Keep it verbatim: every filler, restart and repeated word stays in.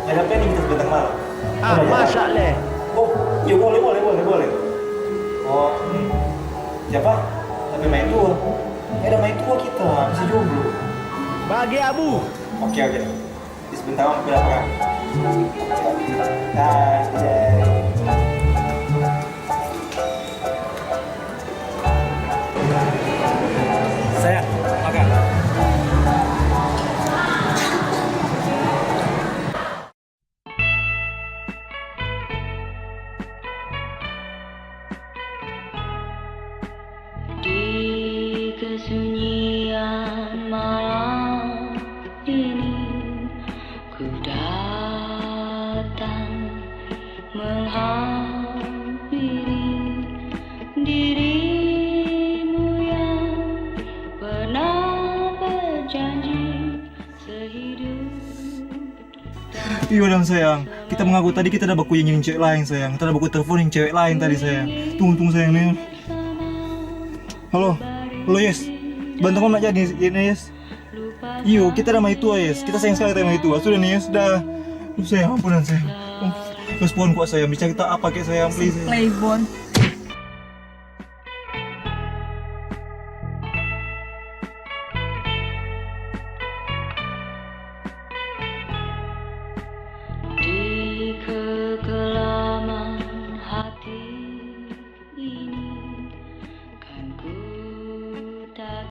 Ada planning kita sebentar malam. Ah, masa le? Oh, ya boleh, boleh, boleh, boleh. Oh, hmm. Siapa? Tapi main dua. Eh, ada main dua kita, masih jomblo. Bagi abu. Oke, oke. Di sebentar malam kita berangkat. Dah, dah. Sayang, makan. Di kesunyian malam ini, ku datang menghampiri dirimu yang pernah berjanji sehidup. Iyo dang sayang, kita mengaku tadi kita ada baku yang cewek lain sayang, kita ada baku telepon yang cewek lain tadi sayang. Tunggu, tunggu sayang nih. Halo, halo Yes, bantu ngomong aja nih, ini Yes. Iyo, kita ada maitua, Yes. Kita sayang sekali sama maitua. Sudah nih, Yes, sudah. Duh, sayang, ampunan, sayang. Terus pohon kok, sayang. Bisa kita apa kek, sayang, please? Playboy. Di kekelaman hati ini, kan ku tak